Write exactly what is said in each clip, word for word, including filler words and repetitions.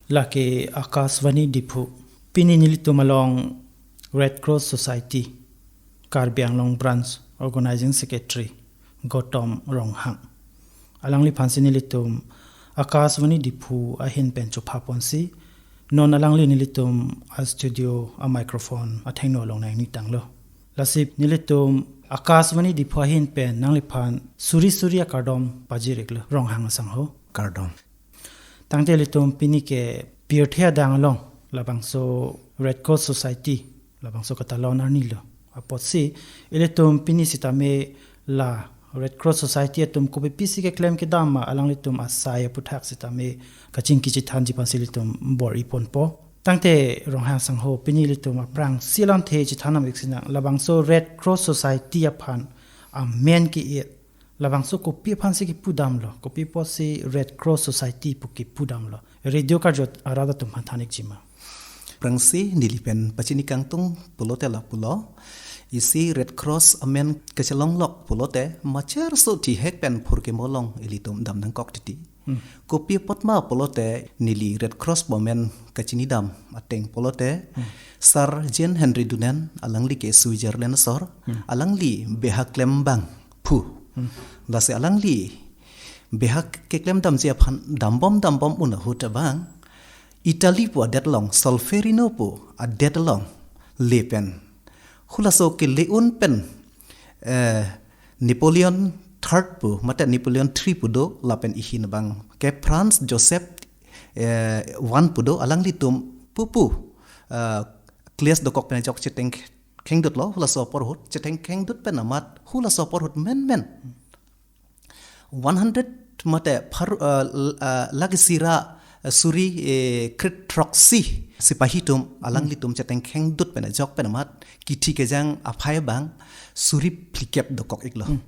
Lake Akashvani Diphu. Pini nelitum along Red Cross Society, Karbi Anglong Branch Organizing Secretary Gautam Ronghang. Alangliphansi nelitum Akashvani Diphu ahin pen chophaponsi, non alangli nelitum a studio a microphone athengno along nangnitanglo. Lasi nelitum Akashvani Diphu ahin pen nangliphan suri suri akardom pajir-iklo, Ronghang asangho. Kardom. Tangte ilitum pini ke pirthe adang along labangso Red Cross Society labangso katalon arnilo. Apotsi ilitum pini sitame la Red Cross Society atum kopi pisi keklem kedam ma alanglitum asai aputhak sitame kachingki chithanji aphansi ilitum bor-iponpo. Tangte Ronghang asangho, pini ilitum aphrangsi alamthe chithan nam-ik sinang, labangso Red Cross Society aphan amen ke-et labangso kopi aphansi kipudamlo, kopi apotsi Red Cross Society pu kipudamlo, radio karjut arat atum aphan than-ikji ma? Aphrangsi neli pen pachini kangtung pulote lapulo, isi Red Cross amen kachelonglok pulote macherso thihek pen phurkimo along ilitum dam nangkok titi. Hmm. Kopi apot ma pulote neli Red Cross pu amen kachinidam ateng pulote, Hmm. Sir Jean Henry Dunant, alangli ke Switzerland asor, Hmm. alangli beha klembang phu. Hmm. Lasi alangli beha keklemdamji aphan dambom dambom un ahut abang Italy pu adet along, Solferino pu adet along le pen, hulaso kele un pen, eh, Napoleon third pu, mate Napoleon three pu do, lapen ihin abang ke Franz Joseph, eh, one pu do, alanglitum pupu, eh, clash dokok pen ajok cheteng khengdutlo, hulaso apor ahut, cheteng khengdut pen amat, hulaso apor ahut menmen one hundred mate phar-, eh, l-, eh, lakh isi ra, eh, suri, eh, kre-throksi sepahi atum, alanglitum cheteng khengdut pen ajok pen amat kithi kejang aphai abang suri phlikep dokok-iklo. Hmm.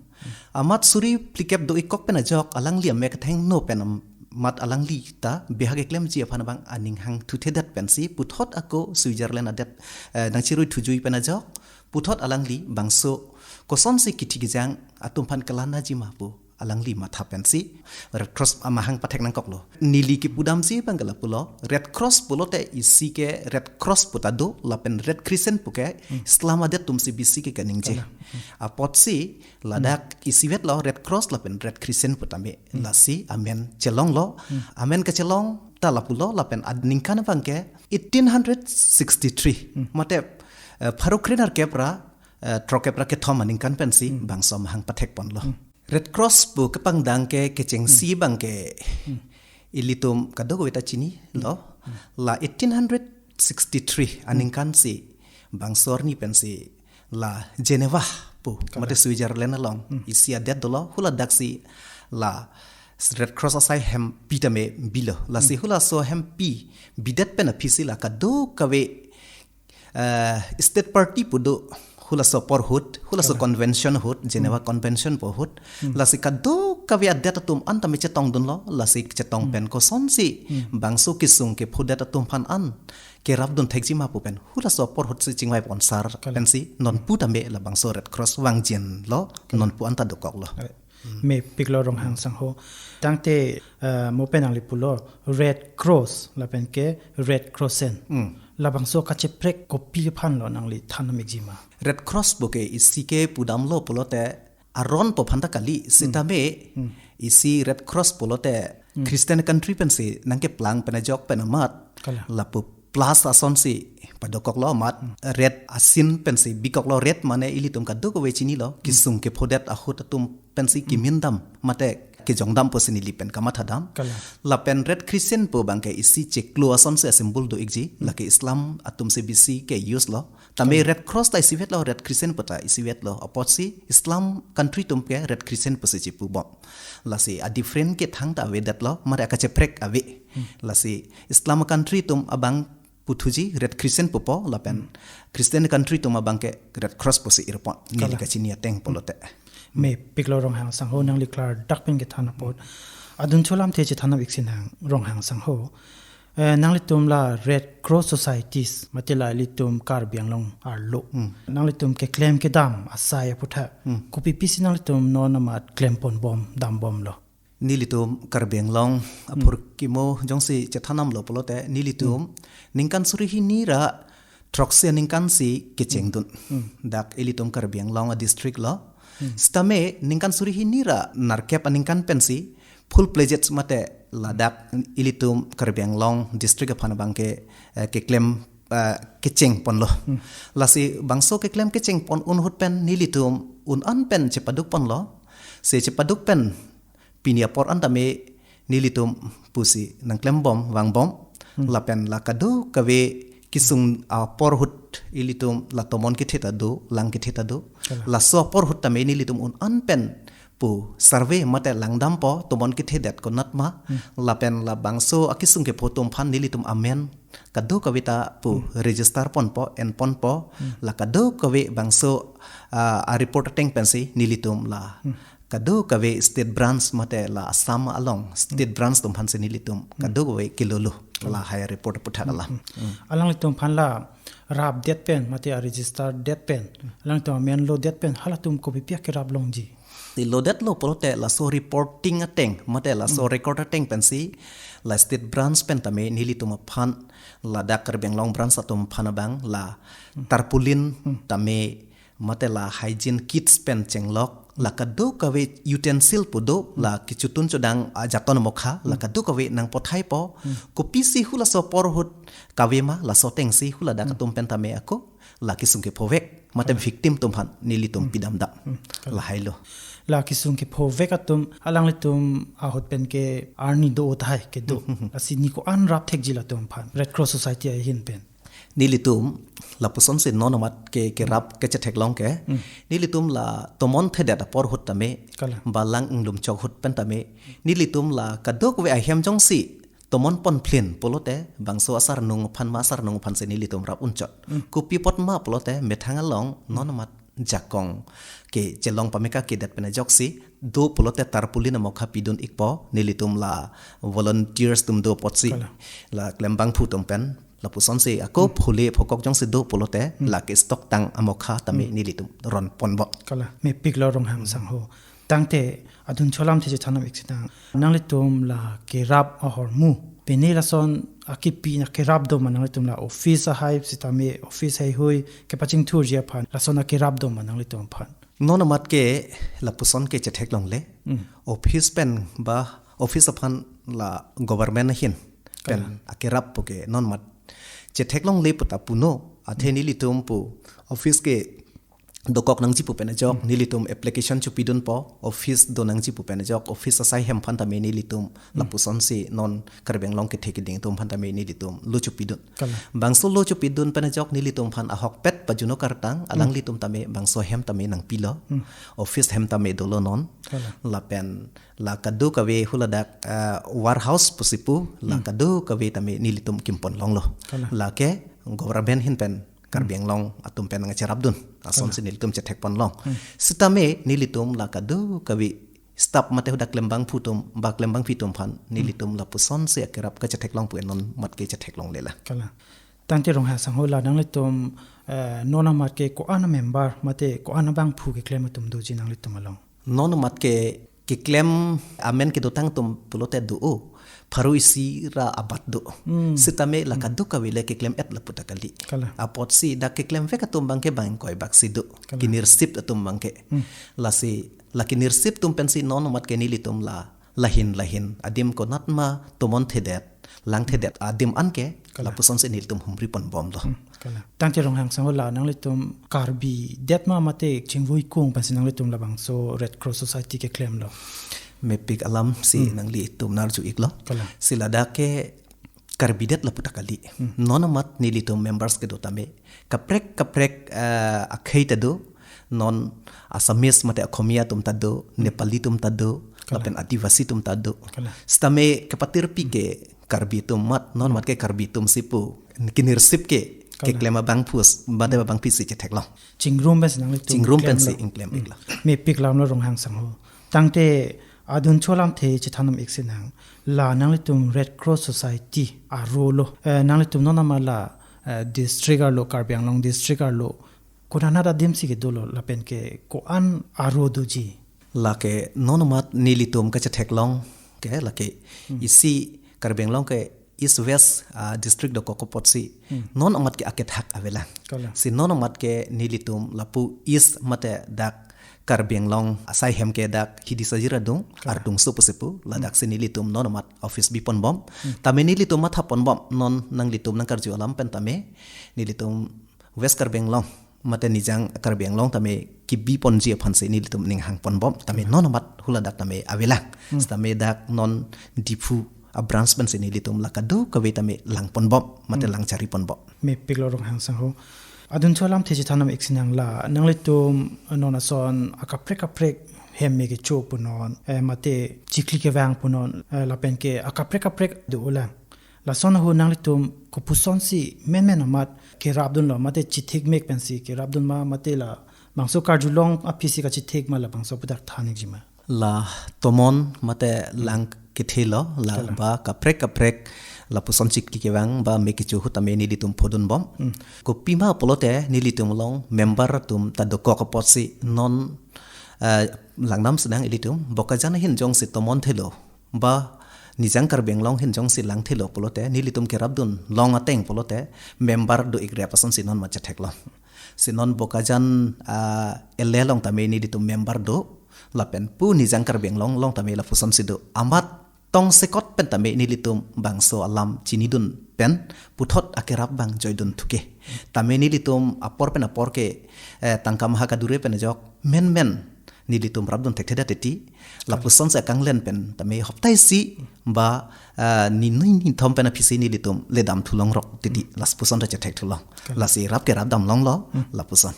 Amat suri phlikep do-ikkok pen ajok alangli amek athengno pen am-, amat alangli ta beha keklemji aphan abang aning hangthuthedet pensi puthot ako Switzerland adet, eh, nangchirui thujui pen ajok, puthot alangli bangso kosonsi kithi kejang atum aphan kelanji ma pu alangli matha pensi Red Cross amahang pathek nangkoklo. Neli kipudamsi abang ke lapulo, Red Cross pulote isi ke Red Cross pu ta do, lapen Red Crescent pu ke Hmm. Islam adet atumsi bisi ke kaningje. Kalang. Hmm. Apotsi ladak Hmm. isivetlo Red Cross lapen Red Crescent pu tame. Hmm. Lasi amen chelonglo, Hmm. amen kachelong ta lapulo, lapen ad ningkan abang ke eighteen hundred sixty-three. Hmm. Mate, eh, pharo kre nerkep ra, eh, throkkep ra kethom aningkan pensi Hmm. bangso amahang pathekponlo. Hmm. Red Cross pu kepangdang ke kechengsi Hmm. abang ke Hmm. ilitum kadokave ta chinilo. Hmm. La eighteen hundred sixty-three Hmm. aningkan si bangso arni pensi la Geneva pu, Kalang. mate Switzerland along Hmm. isi adet dolo, huladaksi la Red Cross asai hempi tame bilo. Lasi Hmm. hulaso hempi bidet pen aphisi la kadokave, eh, state party pu do, hulaso apor ahut, hulaso Kalang. convention ahut, Geneva Hmm. Convention pu ahut, Hmm. lasi kadokave adet atum an tame chetongdunlo, lasi chetong Hmm. pen kosonsi Hmm. bangso kesung kephodet atum aphan an kerapdun thekji ma pu pen hulaso apor ahutsi chingvaiponsar Kalang. pensi nonpu tame labangso Red Cross vangjinlo, Kalang. nonpu anta dokoklo. Kalang. Hmm. Mepiklo Ronghang asangho. Tangte, eh, mo pen nangli pulo Red Cross lapen ke Red Crescent. Hmm. Labangso kacheprek kopi aphanlo nangli than nam-ikji ma? Red Cross pu ke isi kepudamlo pulote aron pu aphanta kali, Hmm. sitame Hmm. isi Red Cross pulote Hmm. Christian country pensi nangkeplang pen ajok pen amat Kalang. lapu plus asonsi padokoklo amat Hmm. red asin pensi bikoklo, red mane ilitum kadokave chinilo, Hmm. kesung kephodet ahut atum pensi Hmm. kimindam mate kejongdam pusi neli pen kamathadam. Kalang. Lapen Red Crescent pu abang ke isi chiklo asonsi a-symbol do-ikji, Hmm. lake Islam atumsi bisi ke-use lo. Tame Kalang. Red Cross ta isivetlo, Red Crescent pu ta isivetlo. Apotsi Islam country atum ke Red Crescent pusi chipubom. Lasi a-different ke thangta avedetlo, mate akacheprek ave. Hmm. Lasi Islam country atum abang puthuji Red Crescent pupo, lapen Hmm. Christian country atum abang ke Red Cross pusi irpon. Neli Kalang. kachini ateng pulote. Mepiklo Ronghang asangho, nangli klardak pen kethan apot. Adun cholamthe chethan nam-ik sinang Ronghang asangho. Eh, nanglitum la Red Cross Societies, mate la ilitum Karbi Anglong arlo. Hmm. Nanglitum keklem kedam asai aputhak. Hmm. Kopi pisi nanglitum non amat klemponbom, dambomlo? Nelitum Karbi Anglong aphurkimo jongsi chethan damlo pulote nelitum ningkan suri hini ra throksi aningkan si kechengdun. Dak ilitum Karbi Anglong a district lo. Sitame ningkan suri hini ra nerkep aningkan pensi full-fledged mate ladak ilitum Karbi Anglong district aphan abangke, eh, keklem, eh, kecheng ponlo. Lasi bangso keklem kecheng pon ahut pen nelitum un-an pen chepaduk ponlo. Si chepaduk pen pini apor an tame nelitum pusi nangklembom vangbom. Lapen la kadokave kesung apor ahut ilitum la tomon kethe ta do, lang kethe ta do. Laso apor ahut tame nelitum un-an pen pu survey mate langdampo tomon kethedet konat ma. Lapen labangso akesung kepho atum aphan nelitum amen kadokave ta pu register ponpo, en ponpo. La kadokave bangso, ah, a report ateng pensi nelitum la kadokave state branch mate la Assam along state branch atum aphansi nelitum kadokave kelolo lahai report aputhak alam. Alanglitum aphan la rapdet pen mate a register det pen, alanglitum amen lodet pen halatum kopi pi akerap longji? Ti lodetlo pulote laso reporting ateng mate laso record ateng pensi la state branch pen tame nelitum aphan, ladak Karbi Anglong branch atum aphan abang la tarpaulin tame mate la hygiene kits pen chenglok, la kadokave utensil pu do, la kechotun chodang ajaton amokha, la kadokave nangpathaipo. Kopisi hulaso apor ahut kave ma, laso atengsi huladak atum pen tame ako la kesung kephovek mate victim atum aphan nelitum pidamdam. Lahailo. La kesung kephovek atum alanglitum ahut pen ke arni do tahai kedo. Lasi ni ko-an rap thekji latum aphan, Red Cross Society ahin pen? Nelitum lapusonsi non amat ke kerap kechetheklong ke. Nelitum la tomon thedet apor ahut tame, kalang, ba lang inglum chok ahut pen tame, nelitum la kadokave ahem jongsi tomon ponphlin pulote bangso asarnung aphan ma asarnung aphansi nelitum rap unchot. Kopi apot ma pulote methang along non amat jakong kechelong pameka kedet pen ajoksi do pulote tarpaulin amokha pidun ikpo, nelitum la volunteers atum do apotsi, kalang, la klembangphu atum pen lapusonsi ako phule phokok jongsi do pulote la ke stock tang amokha tame nelitum ron ponbom. Kalang, mepiklo Ronghang sangho. Tangte adun cholamthe chethan dam iksinang. Nanglitum la kerap ahormu, pine lason akipi na kerap do ma nanglitum la office ahai sitame office heihui kepachingthurji aphan, lason akerap do ma nanglitum aphan? Non amat ke lapuson ke chetheklongle. Office pen ba office aphan la government ahin pen, kalang, akerap pu ke non amat chetheklongle pu ta puno. Athe nelitum pu office ke dokok nangji pu pen ajok nelitum application chopidunpo, office do nangji pu pen ajok office asai hem aphan tame nelitum lapusonsi non Karbi Anglong kethe keding atum aphan tame nelitum lo chopidun. Kalang. Bangso lo chopidun pen ajok nelitum aphan ahokpet pajuno kartang, alanglitum tame bangso hem tame nangpilo. Office hem tame dolo non. Kalang. Lapen la kadokave huladak, ah, warehouse pusi pu, la kadokave tame nelitum kimpon longlo. Kalang. Lake government ahin pen Karbi Anglong atum pen nangcherapdun asonsi nelitum chethekpon long. Sitame nelitum la kadokave staff mate hadak klembangphu atum ba klembangpi atum aphan nelitum lapusonsi akerap kachetheklong pu non amat ke chetheklongle la. Kalang. Tangte Ronghang sangho, la nanglitum, eh, non amat ke ko-an member mate ko-an abangphu keklem atum doji nanglitum along? Non amat ke keklem amen kedotang atum pulote do-o, pharo isi ra abat do. Sitame la kadokave le keklem-et lapu ta kali. Kalang. Apotsi dak keklemvek atum abangke bang ingkoi bak si do. Kalang. Kinirsip atum abangke. Lasi la kinirsip atum pensi non amat ke nelitum la lahin lahin adim konat ma tomon thedet, lang thedet adim anke, kalang, lapusonsi nelitum humri ponbomlo. Kalang. Tangte Ronghang sangho, la nanglitum Karbi det ma mate chingvui kung pensi nanglitum labangso Red Cross Society keklemlo? Mepik alamsi nanglitum arju iklo. Kalang. Si ladak ke Karbi det lapu ta kali. Non amat nelitum members kedo tame kaprek kaprek, eh, akhei ta do, non Assamese mate Akhomia atum ta do, Nepali atum ta do, kalang, lapen Adivasi atum ta do. Kalang. Sitame kepatirpi ke Karbi atum amat, non amat ke Karbi atumsi pu kinirsip ke, kalang, keklem abangphu mate abangpi si chetheklong. Chingrum pensi nanglitum, chingrum pensi klemlo, ingklem iklo. Mepik alamlo Ronghang sangho. Tangte adun cholamthe chethan dam iksinang. La nanglitum Red Cross Society arolo, eh, nanglitum non amat la, eh, district arlo, Karbi Anglong district arlo, konanat adimsi kedolo lapen ke ko-an aro doji? Lake non amat nelitum kachetheklong ke lake isi Karbi Anglong ke East West, ah, district dokok apotsi non amat ke akethak avelang. Kalang. Si non amat ke nelitum lapu East mate dak Karbi Anglong asai hem ke dak Hidi Sajir adung, kalang, Ardungso pusi pu, ladaksi nelitum non amat office biponbom. Tame nelitum mathaponbom, non nanglitum nangkarju alam pen tame nelitum West Karbi Anglong mate Nijang Karbi Anglong tame kebiponji aphansi nelitum ninghangponbom, tame non amat hula dak tame avelang. Tame dak non Diphu a-branch pensi nelitum la kadokave tame langponbom mate langchariponbom. Mepiklo Ronghang sangho. Adun cholam theji thanam iksinang la nanglitum non ason akaprek kaprek hem me kecho punon, eh, mate chikli kevang punon, eh, lapen ke akaprek kaprek do-olang. Lason ahut nanglitum kopusonsi menmen amat kerapdunlo, mate chithekmek pensi kerapdun ma, mate labangso karjulong aphisi kachithek ma, labangso aputhak than ikji ma? La tomon mate lang kethelo, la, kalang, ba kaprek kaprek lapuson chikli kevang ba me kecho ahut tame nelitum phodunbom. Kopima pulote nelitum along member atum ta dokok apotsi non, eh, langdam sedang ilitum Bokajan ahin jongsi tomon thelo ba Nijang Karbi Anglong ahin jongsi langthelo pulote nelitum kerapdun long ateng pulote member do-ik rep asonsi non amat chetheklong. Si non Bokajan, ah, L A along tame nelitum member do, lapen pu Nijang Karbi Anglong along tame lapusonsi do. Amat tongsekot pen tame nelitum bangso alam chinidun pen puthot akerap abang joidun thuke. Tame nelitum apor pen apor ke, eh, tangka maha kadure pen ajok menmen nelitum rapdun thekthedet titi. Lapusonsi akanglen pen tame hopta isi ba, eh, ni nui ni thom pen aphisi nelitum ledam thulongrok titi. Lapuson ta chethekthulo. Lasi rap kerapdam longlo, lapuson.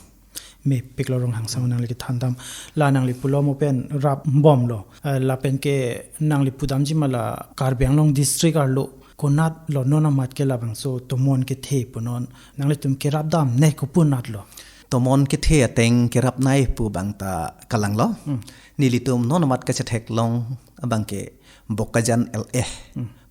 Mepiklo Ronghang sangho nangli kethandam. La nangli pulo mo pen rapbomlo. Eh, lapen ke nangli pudamji ma la Karbi Anglong district arlo konatlo non amat ke labangso tomon kethe punon, nanglitum kerapdamnei kopu natlo? Tomon kethe ateng kerapnei pu abang ta kalanglo. Nelitum non amat kachetheklong abang ke Bokajan L A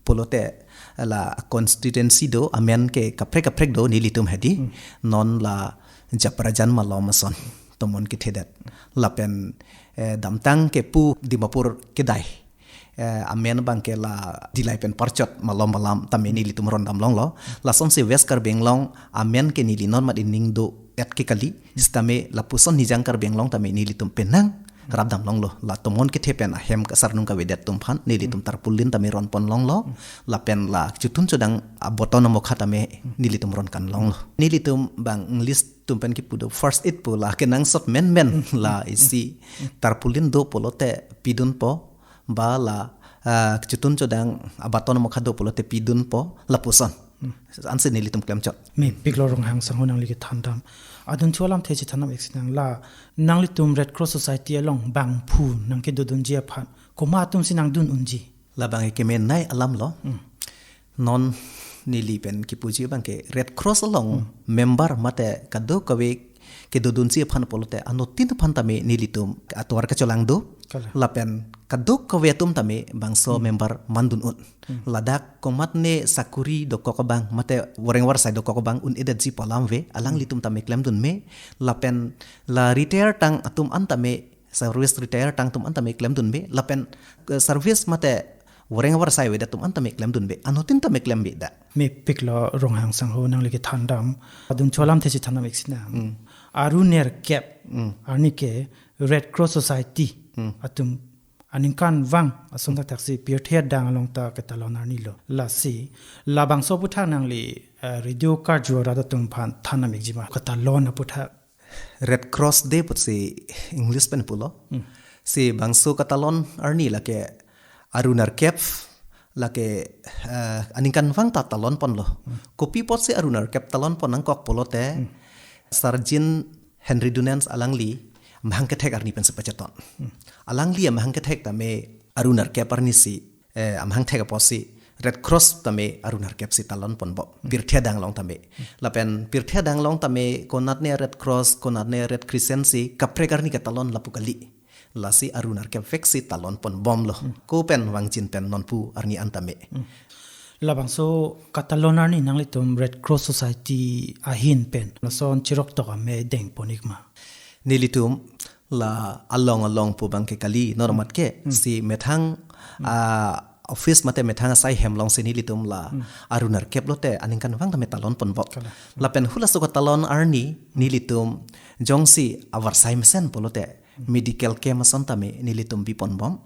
pulote la constituency do, amen ke kaprek kaprek do nelitum hedi. Non la Japrajan malom ason tomon kethedet. Lapen, eh, damtang ke pu Dimapur kedai, eh, amen abang ke la Dillai pen Parchot malom alam tame nelitum rondam longlo. Lasonsi West Karbi Anglong amen ke neli non amat ining do-et ke kali. Sitame lapuson Nijang Karbi Anglong tame nelitum penang rapdam longlo. La tomon kethe pen ahem kasarnung kavedet atum aphan nelitum tarpaulin tame ronpon longlo. Lapen la chotun chodang aboton amokha tame nelitum ronkan longlo. Nelitum bang English atum pen kipu do first aid pu, la kenangsot menmen la isi tarpaulin do pulote pidunpo, ba la, ah, chotun chodang aboton amokha do pulote pidunpo, lapuson. Ansi nelitum klemchot. Mepiklo Ronghang sangho nangli kethandam. Adun cholam theji thanam iksinang la nanglitum Red Cross Society along bangphu nangkedodunji aphan komat atumsi nangdun unji? Labang ke kemenei alamlo. Non neli pen kipuji abang ke Red Cross along member mate kadokave kedodunji aphan pulote anuttin aphan tame nelitum atovar kacholang do. Kalang. Lapen kadokave atum tame bangso member mandun un. Ladak komatne sakuri dokok abang mate voreng vorsai dokok abang un-edetji pu alam ave, alanglitum tame klemdun me. Lapen la retire tang atum an tame, service retire tang atum an tame klemdun me. Lapen, eh, service mate voreng vorsai avedet atum an tame klemdun me. Anuttin tame klem bida. Mepiklo Ronghang sangho nangli kethandam. Adun cholam theji thanam iksinang. Aru nerkep arni ke Red Cross Society atum aningkanvang ason thakthaksi pirthe adang along ta ketalon arnilo. Lasi labangso aputhak nangli, eh, radio karju arat atum aphan thanam ikji ma ketalon aputhak? Red Cross Day pusi English pen pulo. Si bangso ketalon arni lake aru nerkep, lake, eh, aningkanvang ta talonponlo. Kopi apotsi aru nerkep talonpon nangkok pulote Sir Jean Henry Dunant alangli amahang kethek arni pensi pacheton. Alangli amahang kethek tame aru nerkep arnisi, eh, amahang thek apotsi Red Cross tame aru nerkepsi talonponbom. Pirthe adang along tame. Lapen pirthe adang along tame konatne Red Cross, konatne Red Crescent si kaprek arni ketalon lapu kali. Lasi aru nerkep veksi talonponbomlo. Ko pen vangjin pen nonpu arni an tame. Labangso ketalon arni nanglitum Red Cross Society ahin pen lason chiroktok amei dengpon ik ma? Nelitum La along along pu abang ke kali, non amat ke si methang, ah, office mate methang asai hem along si nelitum la arun arkep lote aningkanvang tame talon ponbom. Kalang. Lapen hula suka talon arni nelitum jongsi avarsai mesen pulote medical camp ason tame nelitum biponbom.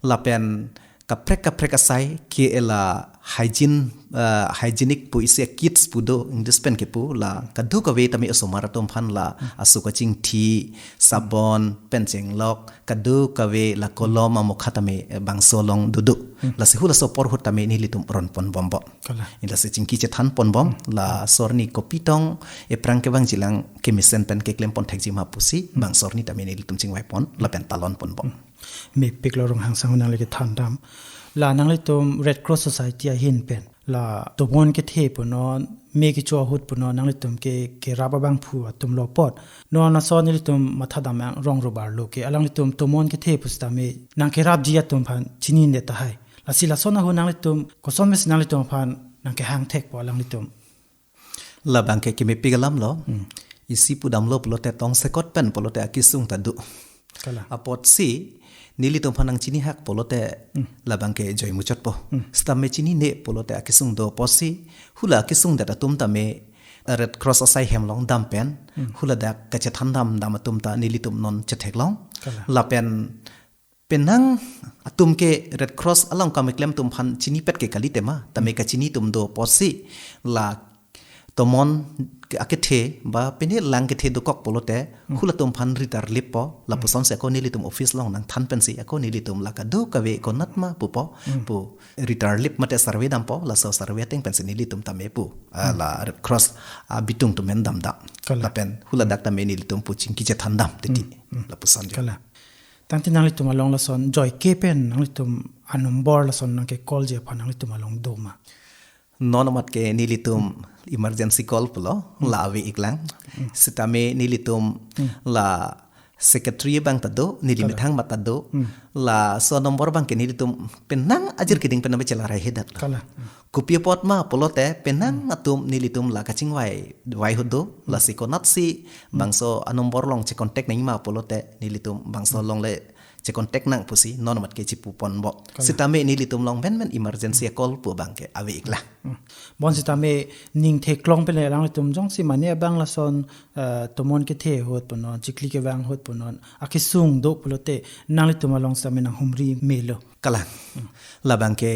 Lapen kaprek kaprek asai ke la hygiene, ah, hygienic pu isi kits pu do, English pen kepu, la kadokave tame osomar atum aphan la asu kachingthi, sabon, pen chenglok, kadokave la kolom amokha tame, eh, bangso along dodo. Lasi hula so apor ahut tame nelitum ron ponbompo. Kalang. Lasi chingki chethan ponbom, laso arni kopi tong ephrang kevangjilang kemesen pen keklem pon thekji ma pusi, bangso arni tame nelitum chingvai pon, lapen talon ponbom. Mepik lo Ronghang sangho nangli kethan dam. La nanglitum Red Cross Society ahin pen, la tomon kethe punon, me kecho ahut punon, nanglitum ke, kerap abangphu atum lo apot. Non ason nelitum matha dam yang rong rup arlo ke, alanglitum tomon kethe pusitame nangkerapji atum aphan chinine tahai. Lasi lason ahut nanglitum koson mesi nanglitum aphan nangkehang thekpo alanglitum? Labang ke kemepik alam lo. Isi pudamlo pulote tongsekot pen pulote akesung ta do. Kalang. Apotsi nelitum aphan nangchinihak pulote labang ke joi muchotpo. Sitame chinine pulote akesung do apotsi hula akesung det atum tame Red Cross asai hem along dam pen, hula dak kachethan dam dam atum ta nelitum non chetheklong. Kalang. Lapen penang atum ke Red Cross along kam keklem atum aphan chinipet ke kali tema, tame kachini atum do apotsi la tomon ke akethe ba pine lang kethe dokok pulote hula atum aphan rit arlip po, lapusonsi ako nelitum office along nangthan pensi ako nelitum la kadokave konat ma pupo, pu rit arlip mate survey dampo, laso survey ateng pensi nelitum tame pu, ah, la Red Cross, ah, bitung atum en damdam. Kalang. Lapen hula dak tame nelitum pu chingki chethan dam titi. Lapuson jo. Kalang. Tangte nanglitum along lason joike pen nanglitum anombor lason nangke-call ji aphan nanglitum along do ma? Non amat ke nelitum emergency call pulo, la ave-iklang. Sitame nelitum la secretary abang ta do, neli methang amat ta do. Laso anombor abang ke nelitum penang ajir keding pen name chelarai hedat lo. Kalang. Kopi apot ma pulote penang atum nelitum la kachingvai vai ahut do, lasi konatsi bangso anombor along che-contact nangji ma pulote nelitum bangso along le che-contact nang pusi non amat ke chipu ponbom. Kalang. Sitame nelitum along menmen emergency call pu abang ke ave-iklang. Bonsitame ning theklong pen le alanglitum jongsi mane abang lason, eh, tomon kethe ahut punon, chikli kevang ahut punon, akesung do pulote nanglitum along sitame nanghumri melo. Kalang. Labang ke,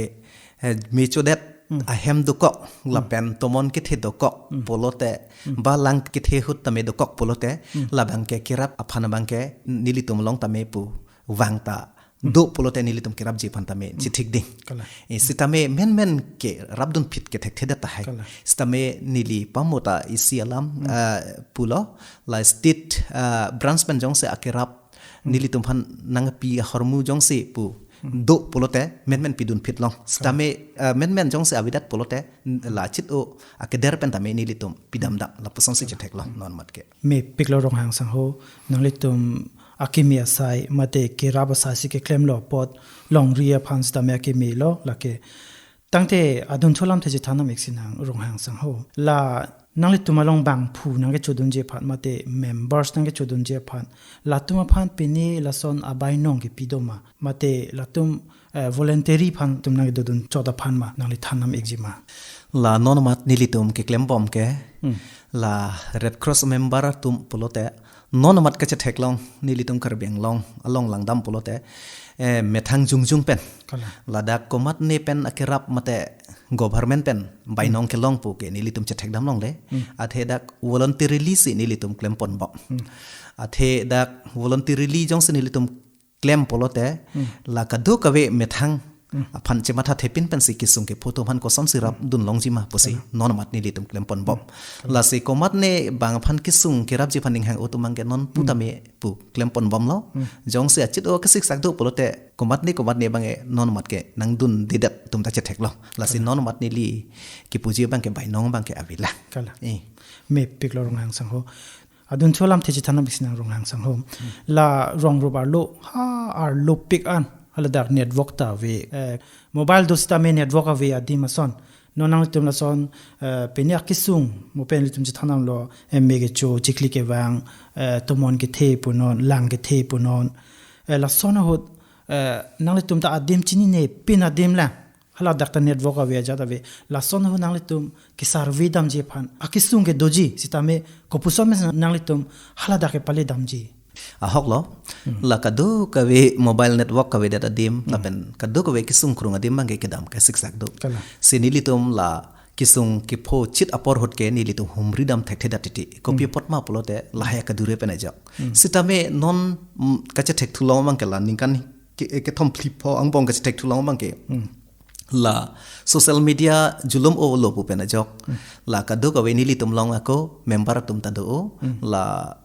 eh, mechodet ahem dokok, lapen tomon kethe dokok pulote, ba lang kethe ahut tame dokok pulote, labang ke kerap aphan abang ke nelitum along tame pu vang ta do pulote nelitum kerapji aphan tame chithik ding. Kalang. Eh, sitame menmen kerapdunphit kethekthedet tahai. Kalang. Sitame neli pamo ta isi alam, eh, pulo, la state, eh, branch pen jongsi akerap nelitum aphan nangpi ahormu jongsi pu do pulote menmen pidunphit long. Sitame, eh, menmen jongsi avedet pulote la chit-o akeder pen tame nelitum pidamdam, lapusonsi chetheklong non amat ke. Mepik lo Ronghang sangho, nanglitum akimi asai mate kerap asai si keklemlo apot longri aphan sitame akimi lo lake. Tangte adun cholamthe chethan dam-ik sinang Ronghang sangho. La nanglitum along bangphu nangkechodunji aphan mate members nangkechodunji aphan, latum aphan pine lason abainong kepi do ma, mate latum, eh, voluntary aphan atum nangkedodun chot aphan ma, nangli than dam-ikji ma? La non amat nelitum keklembom ke, la Red Cross member atum pulote non amat kachetheklong, nelitum Karbi Anglong along langdam pulote, eh, methang jongjung pen. Kalang. Ladak komatne pen akerap mate government pen bainong kelong pu ke nelitum chethekdam longle. Athe dak voluntarily si nelitum klem ponbom. Athe dak voluntarily jongsi nelitum klem pulote, la kadokave methang aphan chematha thepin pensi kesung kepho atum aphan kosonsi rapdun longji ma pusi non amat nelitum klem ponbom. Lasi komatne bang aphan kesung kerapji aphan ninghang atum abang ke non pu tame pu klem ponbomlo. Jongsi achit-o kesiksak do pulote komatne komatne abang ke non amat ke nangdundedet atum ta chetheklong. Lasi non amat neli kepuji abang ke bainong abang ke avelang. Kalang. Eh. Mepik lo Ronghang sangho. Adun cholamthe chethan dam-ik sinang Ronghang sangho. La rong rup arlo, ha arlopik an, hala dak network ta ave. Eh, mobile do sitame network ave adim ason. Non nanglitum lason, eh, pini akesung mo pen ilitum chethan damlo, eh, me kecho, chikli kevang, eh, tomon kethe punon, lang kethe punon. Eh, lason ahut, eh, nanglitum ta adim chinine pin adim lang. Hala dak ta network ave ajat ave. Lason ahut nanglitum ke-survey damji aphan akesung ke doji, sitame kopuson mes nanglitum hala dak kepale damji. Ahok lo, la kadokave mobile network kavedet adim, lapen kadokave kesung krung adim abangke kedam ke siksak do. Kalang. Si nelitum la kesung kepho chit apor ahut ke nelitum humri dam thekthedet titi. Kopi apot ma pulote lahai akadure pen ajok. Sitame non, mm, kachethek thulong abangke la ningkan ke, kethom phli pho angbong kachethek thulong abangke. La social media julom olo pu pen ajok. La kadokave nelitum along ako member atum ta do. La,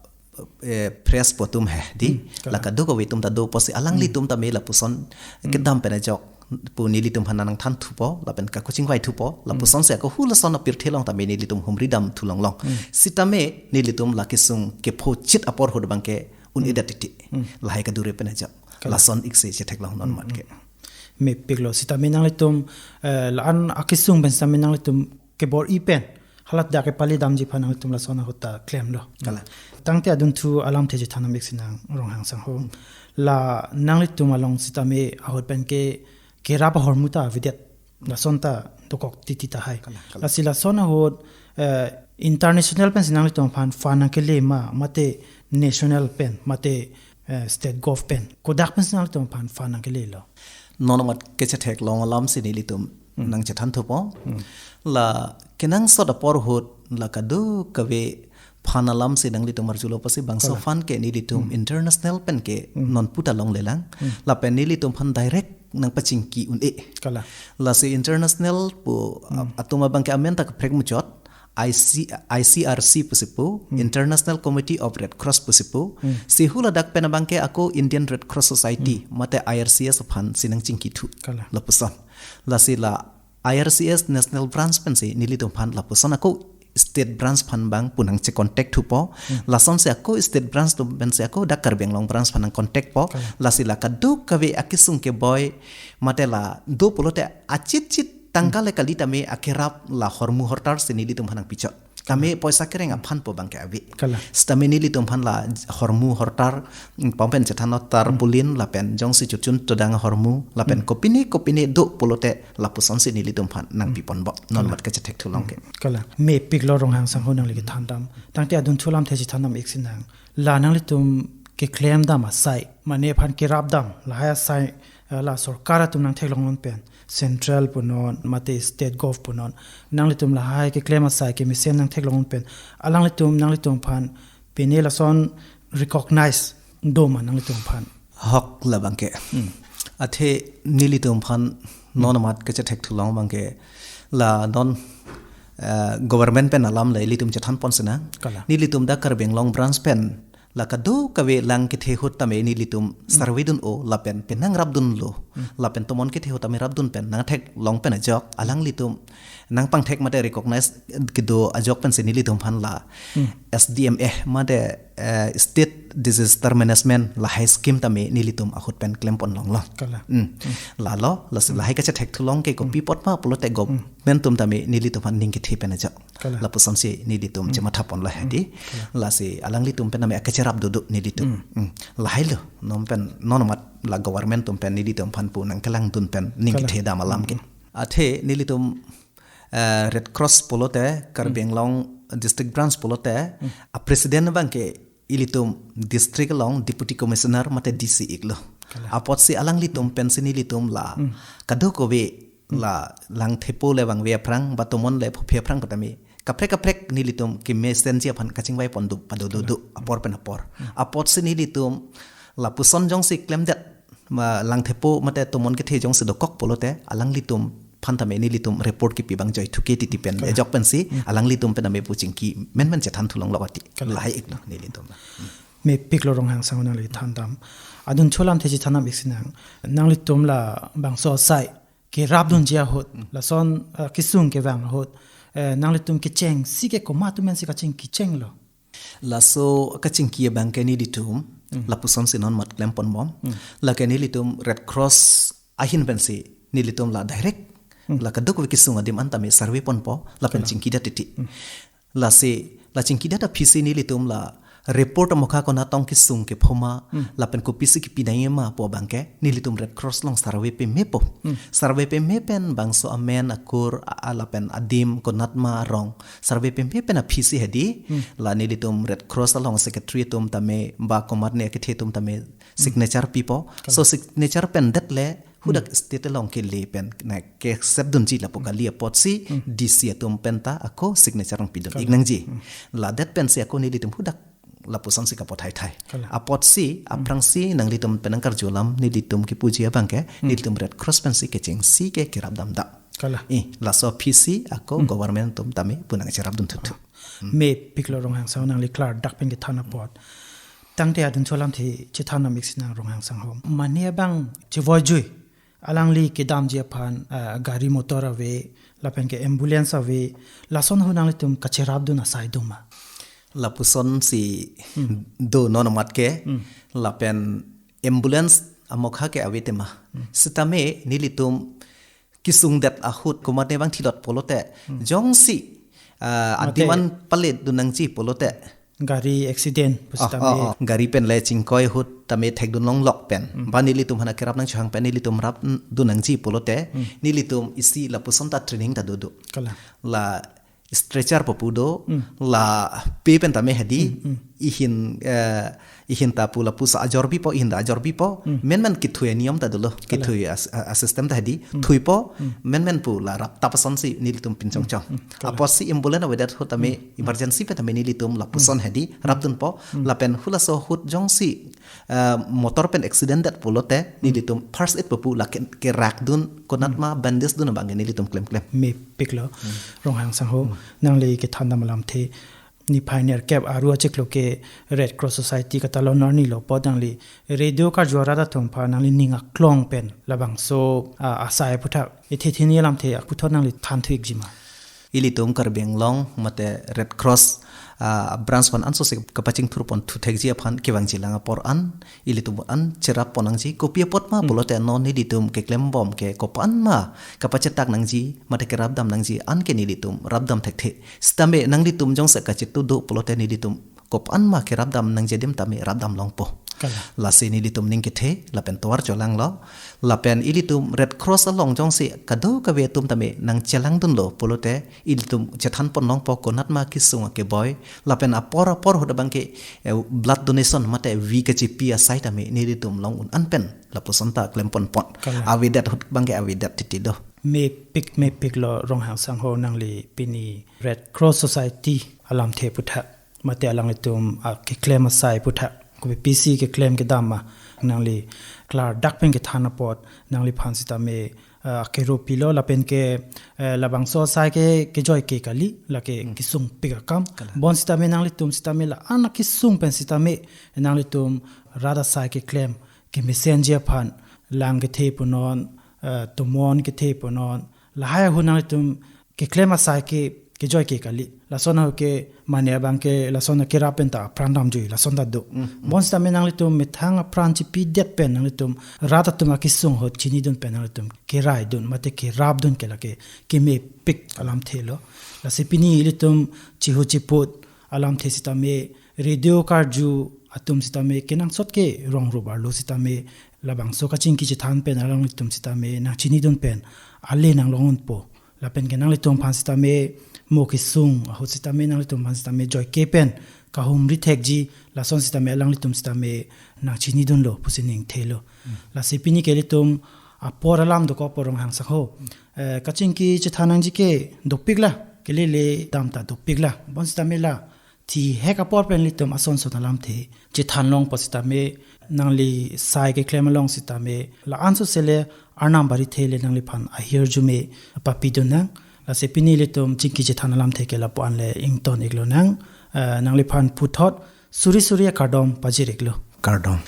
eh, press pu atum he di. Hmm, la kalang. Kadokave atum ta do pusi alanglitum tame lapuson kedam pen ajok pu nelitum aphan nangthan thupo, lapen kakochingvai thupo, lapuson si ako hu lason apirthe along tame nelitum humri dam thulong long. Sitame nelitum la kesung kepho chit apor ahut abangke un-edet titi. Lahai akadure pen ajok. Kalang. Lason ik si chetheklong non mat ke. Mepik lo, sitame nanglitum, eh, la-an akesung pen sitame nanglitum kebor-i pen hala dak kepale damji aphan nanglitum lason ahut ta klemlo. Kalang. Tangte adunthu alamthe chethan dam ik sinang Ronghang sangho. La nanglitum along sitame ahut pen ke kerap ahormu ta avedet. Lason ta dokok titi tahai. Kalang, kalang. Lasi lason ahut, eh, international pen si nanglitum aphan fund nangkele ma, mate national pen, mate, eh, state gov pen, kodak pen si nanglitum aphan fund nangkelelo? Non mat kachethek long alam si nelitum nangchethan thupo. La kenangsot apor ahut la kadokave fund alam si nanglitum arjulo pusi bangso fund ke nelitum international pen ke non puta longlelang. Lapen nelitum aphan direct nangpachingki un-e. Kalang. Lasi international pu, a-, atum abangke amen ta kaprek muchot, I C, I C R C pusi pu, International Committee of Red Cross pusi pu, si hu ladak pen abangke ako Indian Red Cross Society, mate I R C S aphan si nangchingki thu. Kalang. Lapuson. Lasi la I R C S National Branch pen si nelitum aphan lapuson ako state branch aphan abang pu nangche-contact thupo. Lason si ako state branch atum pen si ako dak Karbi Anglong branch aphan nang-contact po. Kalang. Lasi la kadokave akesung keboi mate la do pulote achit chit tangka le kali tame akerap la hormu hortar si nelitum aphan nangpichot. Tame poisa kereng aphan pu abangke ave. Kalang. Sitame nelitum aphan la hormu hortar, mm, pampen chethan lo tarpaulin lapen jongsi chutchun todang hormu lapen kopine kopine do pulote lapuson si nelitum aphan nangpiponbom. Non mat kachethek thulong ke. Kalang. Mepik lo Ronghang sangho nangli kethan dam. Tangte adunthu alamthe chethan dam ik sinang. La nanglitum keklem dam asai, mane aphan kerap dam, lahai asai, eh, la sorkar atum nangtheklong non pen, central punon, mate state gov punon, nanglitum lahai keklem asai kemesen nangtheklong non pen, alanglitum, nanglitum aphan pine lason recognize do ma nanglitum aphan? Ahok labangke. Hmm. Athe nelitum aphan non amat kachethek thulong abangke la non, eh, government pen alam le ilitum chethan pon sinang. Kalang. Nelitum dak Karbi Anglong branch pen la kadokave lang kethe ahut tame nelitum survey dun-o lapen penang rapdunlo. Hmm. Lapen tomon kethe ahut tame rapdun pen nangtheklong pen ajok alanglitum nangpangthek mate recognize kedo ajok pen si nelitum aphan la S D M A mate, eh, State Disaster Management lahai scheme tame nelitum ahut pen klempon longlo. Kalang. Hmm. Lalo, lasi lahai kachethek thulong ke kopi apot ma pulote government atum tame nelitum aphan ning kethe pen ajok. Kalang. Lapuson si nelitum chematha ponlo hedi. Kalang. Lasi alanglitum pen tame akacherap dodo nelitum. Hmm. Hmm. Lahai lo, non pen, non mat la government atum pen nelitum aphan pu nangkelangdun pen ning kethe dam alam ke. Athe nelitum, eh, Red Cross pulote, Karbi Anglong District Branch pulote, a president abangke ilitum district along Deputy Commissioner mate D C iklo. Kalang. Apotsi alanglitum pensi nelitum la kadokave la langthepo le vangve aphrang, ba tomon le phophe aphrang pu tame kaprek kaprek nelitum kemesenji aphan kachingvai pon do, pado do do, apor pen apor. Apotsi nelitum lapuson jongsi klemdet, ma langthepo mate tomon kethe jongsi dokok pulote alanglitum aphan tame nelitum report kipi abang joithuke titi pen, kalang, ajok pensi alanglitum pen tame pu chingki menmen chethan thulong lo ati. Kalang. Lahai iklo nelitum. Mepik lo Ronghang sangho nangli than dam. Adunthu alamthe chethan dam ik sinang. Nanglitum labangso asai kerapdunji ahut, lason, eh, kesung kevang ahut, eh, nanglitum kechengsi ke komat atum pensi kachingki chenglo? Laso kachingki abangke nelitum lapuson si non mat klemponbom. Lake nelitum Red Cross ahin pensi nelitum la direct La kadokave kesung adim an tame survey ponpo, lapen chingkidet titi. Lasi, la chingkidet aphisi nelitum la report amokha konat tong kesung kepho ma, lapen kopisi kipi nangji ma pu abangke, nelitum Red Cross along survey pemepo. Survey peme pen bangso amen akur, a, a, lapen adim konat ma arong. Survey peme pen aphisi hedi, la nelitum Red Cross along secretary atum tame, ba komatne akethe atum tame, signature pipo. So signature pen det le, hudak state along kele pen, na ke accept dunji lapu kali apotsi, D C atum penta ako signature nangpidun ik nangji. La det pensi ako nelitum hudak lapuson si kapothai thai. Apotsi, aphrangsi nanglitum pen nangkarju alam, nelitum kipuji abangke, nelitum Red Cross pensi kechengsi ke kerap damdam. I, laso aphisi ako government atum tame pu nangcherap dun thuthu. Mepiklo Ronghang sangho, nangli klardak pen kethan apot. Tangte adun cholamthe chethan nam iksi nang Ronghang sangho. Mane abang chevoijui. Alangli kedamji aphan, ah, gari motor ave, lapen ke ambulance ave, lason ahut nanglitum kacherap dun asai do ma? Lapuson si do non amat ke, lapen ambulance amokha ke ave tema. Sitame nelitum kesung det ahut komatne abang thilot pulote, jongsi, ah, adim an palit dun nangji pulote. Gari accident, pusitame. Gari pen le chingkoi ahut tame thekdun longlok pen. Ba nelitum aphan kerap nangchehang pen nelitum rap dun nangji pulote. Nelitum isi lapuson ta training ta dodo. La stretcher papu do, la pe pen tame hedi, ihin, eh, ihin ta pu lapuson ajor bipo, ihin ta ajor bipo, menmen kithui aniyom ta dolo, kithui as-, a, a system ta hedi, thuipo, menmen pu la rap tap asonsi nelitum pinchongchong. Apotsi ambulance avedet ahut tame, emergency pen tame nelitum lapuson hedi, rap dunpo, lapen hulaso ahut jongsi, eh, motor pen accident det pulote, nelitum first aid papu la ke, kerak dun, konat ma bandage dun abangke nelitum klemklem. Mepiklo, Ronghang sangho, nangli kethan dam alamthe, niphai nerkep aru achiklo ke Red Cross Society katalon arni lo apot nangli radio karju arat atum aphan nangli ning aklong pen labangso, ah, asai aphuthak, ethe theni alamthe aphuthak nangli thanthu ikji ma? Ilitum Karbi Anglong mate Red Cross, ah, branch aphan ansose kapachingthur pon thuthekji aphan kevangjilang apor an, ilitum an cherap pon nangji, kopi apot ma pulote non nelitum keklembom ke kopan ma kapachetak nangji, mate kerap dam nangji, anke nelitum rap dam thekthe. Sitame nanglitum jongsi kachetu do pulote nelitum kopan ma kerap dam nangji adim tame rap dam longpo. Lasi nelitum ning kethe, lapen tovar cholanglo. Lapen ilitum Red Cross along jongsi kadokave atum tame nangchelang dunlo pulote, ilitum chethan pon longpo konat ma kesung akeboi. Lapen apor apor ahut abangke, eh, blood donation mate V kachepi asai tame nelitum long un an pen lapuson ta klem pon pon. Avedet ahut abangke avedet titi do. Mepik, mepiklo Ronghang sangho nangli pini Red Cross Society alamthe aphuthak, mate alanglitum, ah, keklem asai aphuthak, kopisi keklem kedam ma, nangli klardak pen kethan apot, nangliphan sitame, ah, kero pilo lapen ke, eh, labangso asai ke kejoike kali, lake kesungpik akam. Bonsitame nanglitum sitame la-an akesung pen sitame nanglitum rat asai keklem kemesenji aphan, lang kethe punon, eh, tomon kethe punon, lahai ahut nanglitum keklem asai ke kejoike kali. Lason ahut ke mane abangke lason kerap pen ta apran damjui, lason ta do. Bonsitame nanglitum methang apran chipidet pen nanglitum rat atum akesung ahut chinidun pen nanglitum keraidun mate kerapdun ke lake kemepik alamthelo. Lasi pini ilitum chihu chiput alamthe sitame, radio karju atum sitame, kenangsot ke rong rup arlo sitame, labangso kachingki chethan pen alanglitum sitame nangchinidun pen ale nanglong unpo. Lapen ke nanglitum aphan sitame mo kesung ahut sitame nanglitum aphan sitame joike pen kahumri thekji, lason sitame alanglitum sitame nangchinidunlo pusi ningthelo. Lasi pini ke ilitum apor alam dokok po Ronghang sangho. Eh, kachingki chethan nangji ke dopikla, kelele dam ta dopikla. Bonsitame la thihek apor pen ilitum ason son alamthe chethan longpo sitame, nangli sai keklem along sitame, la-an sosele arnam barithe le nangliphan ahirjume papidun nang. Lasi pini ilitum chingki chethan alamthe ke lapu-an le ington iklonang. Eh, nangliphan puthot suri suri akardom pajir iklo. Kardom.